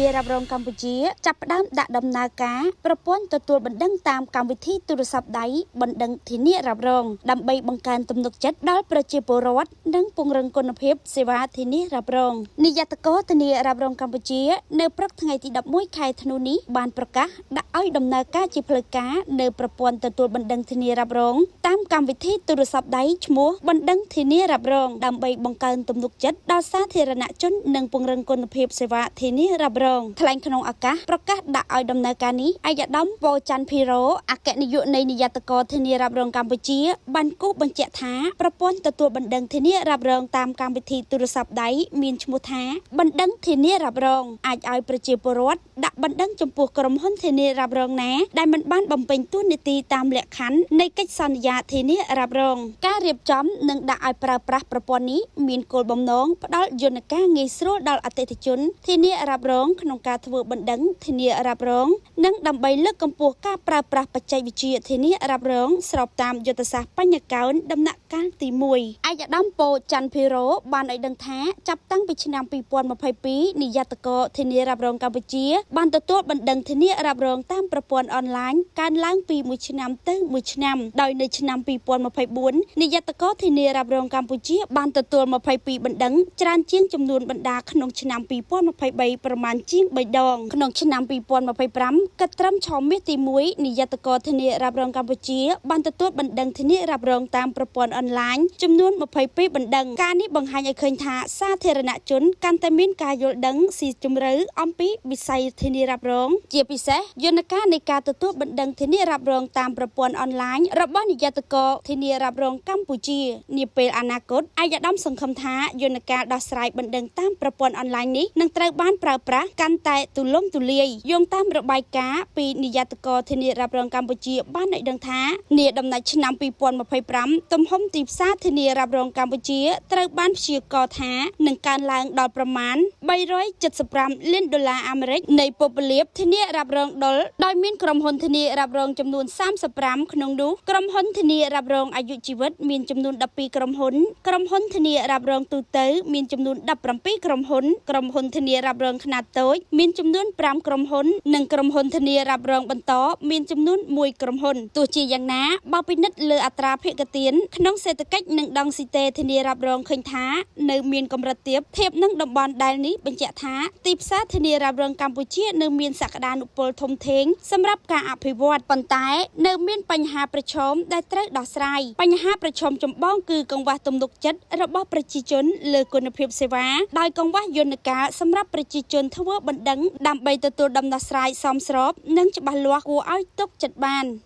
នារ៉ាប់រងកម្ពុជាចាប់ផ្ដើមដាក់ដំណើរការប្រព័ន្ធទទួលបណ្ដឹងតាមកម្មវិធីទូរស័ព្ទដៃបណ្ដឹងធានារ៉ាប់រងដើម្បីបង្កើនទំនុកចិត្តដល់ប្រជាពលរដ្ឋនិងពង្រឹងគុណភាពសេវាធានារ៉ាប់រងនាយត្តករធានារ៉ាប់រងកម្ពុជានៅព្រឹកថ្ងៃទី11ខែធ្នូនេះបានប្រកាសដាក់ឲ្យដំណើរការជាផ្លូវការនៅប្រព័ន្ធទទួលបណ្ដឹងធានារ៉ាប់រងតាមកម្មវិធីទូរស័ព្ទដៃឈ្មោះបណ្ដឹងធានារ៉ាប់រងដើម្បីបង្កើនទំនុកចិត្តដល់សាធារណជននិងពង្រឹងគុណភាពសេវាធានារ៉ាប់រងថ្លែងក្នុងឱកាសប្រកាសដាក់ឲ្យដំណើរការនេះឯកឧត្តមវច័ន្ទភីរ៉ូអគ្គនាយកនៃនាយត្តករធានារ៉ាប់រងកម្ពុជាបានគូសបញ្ជាក់ថាប្រព័ន្ធទទួលបណ្ដឹងធានារ៉ាប់រងតាមកម្មវិធីទូរស័ព្ទដៃមានឈ្មោះថាបណ្ដឹងធានារ៉ាប់រងអាចឲ្យប្រជាពលរដ្ឋដាក់បណ្ដឹងចំពោះក្រុមហ៊ុនធានារ៉ាប់រងណាដែលមិនបានបំពេញតួនាទីតាមលក្ខខណ្ឌនៃកិច្ចសន្យាធានារ៉ាប់រងការរៀបចំនិងដាក់ឲ្យប្រើប្រាស់ប្រព័ន្ធនេះមានគោលបំណងផ្ដល់យន្តការងាយស្រួលដល់អតិថិជនធានារ៉ាប់រងក្នុងការធ្វើបណ្ដឹងធានារ៉ាប់រងនិងដើម្បីលើកកម្ពស់ការប្រើប្រាស់បច្ចេកវិទ្យាធានារ៉ាប់រងស្របតាមយុទ្ធសាស្ត្របញ្ញកោណដំណាក់កាលទី1ឯកឧត្តមពោច័ន្ទភីរ៉ូបានឲ្យដឹងថាចាប់តាំងពីឆ្នាំ2022នាយត្តករធានារ៉ាប់រងកម្ពុជាបានទទួលបណ្ដឹងធានារ៉ាប់រងតាមប្រព័ន្ធអនឡាញកើនឡើងពីមួយឆ្នាំទៅមួយឆ្នាំដោយនៅឆ្នាំ2024នាយត្តករធានារ៉ាប់រងកម្ពុជាបានទទួល22បណ្ដឹងច្រើនជាងចំនួនបណ្ដាក្នុងឆ្នាំ2023ប្រមាណជាង3ដងក្នុងឆ្នាំ2025គិតត្រឹមឆមាសទី1នាយត្តករធានារ៉ាប់រងកម្ពុជាបានទទួលបណ្ដឹងធានារ៉ាប់រងតាមប្រព័ន្ធអនឡាញចំនួន22បណ្ដឹងការនេះបង្ហាញឲ្យឃើញថាសាធារណជនកាន់តែមានការយល់ដឹងស៊ីជម្រៅអំពីវិស័យធានារ៉ាប់រងជាពិសេសយន្តការនៃការទទួលបណ្ដឹងធានារ៉ាប់រងតាមប្រព័ន្ធអនឡាញរបស់នាយត្តករធានារ៉ាប់រងកម្ពុជានាពេលអនាគតឯកឧត្តមសង្ឃឹមថាយន្តការដោះស្រាយបណ្ដឹងតាមប្រព័ន្ធអនឡាញនេះនឹងត្រូវបានប្រើប្រាស់កាន់តែទូលំទូលាយយោងតាមរបាយការណ៍ពីនាយត្តករធានារ៉ាប់រងកម្ពុជាបានឲ្យដឹងថានាដំណាច់ឆ្នាំ2025ទំហំទីផ្សារធានារ៉ាប់រងកម្ពុជាត្រូវបានព្យាករណ៍ថានឹងកើនឡើងដល់ប្រមាណ375លានដុល្លារអាមេរិកនៃពុពលៀបធានារ៉ាប់រងដុលដោយមានក្រុមហ៊ុនធានារ៉ាប់រងចំនួន35ក្នុងនោះក្រុមហ៊ុនធានារ៉ាប់រងអាយុជីវិតមានចំនួន12ក្រុមហ៊ុនក្រុមហ៊ុនធានារ៉ាប់រងទូទៅមានចំនួន17ក្រុមហ៊ុនក្រុមហ៊ុនធានារ៉ាប់រងខ្នាតតូចមានចំនួន5ក្រុមហ៊ុននិងក្រុមហ៊ុនធានារ៉ាប់រងបន្តមានចំនួន1ក្រុមហ៊ុនទោះជាយ៉ាងណាបើពិនិត្យលើអត្រាភាគទានក្នុងសេដ្ឋកិច្ចនិងដង់ស៊ីតេធានារ៉ាប់រងឃើញថានៅមានកម្រិតទាបធៀបនឹងតំបន់ដែលនេះបញ្ជាក់ថាទីផ្សារធានារ៉ាប់រងកម្ពុជានៅមានសក្តានុពលធំធេងសម្រាប់ការអភិវឌ្ឍប៉ុន្តែនៅមានបញ្ហាប្រឈមដែលត្រូវដោះស្រាយបញ្ហាប្រឈមចម្បងគឺកង្វះទំនុកចិត្តរបស់ប្រជាជនលើគុណភាពសេវាដោយកង្វះយន្តការសម្រាប់ប្រជាជនធ្វើបណ្ដឹងដើម្បីទទួលដំណោះស្រាយសមស្របនិងច្បាស់លាស់គួរឲ្យទុកចិត្តបាន។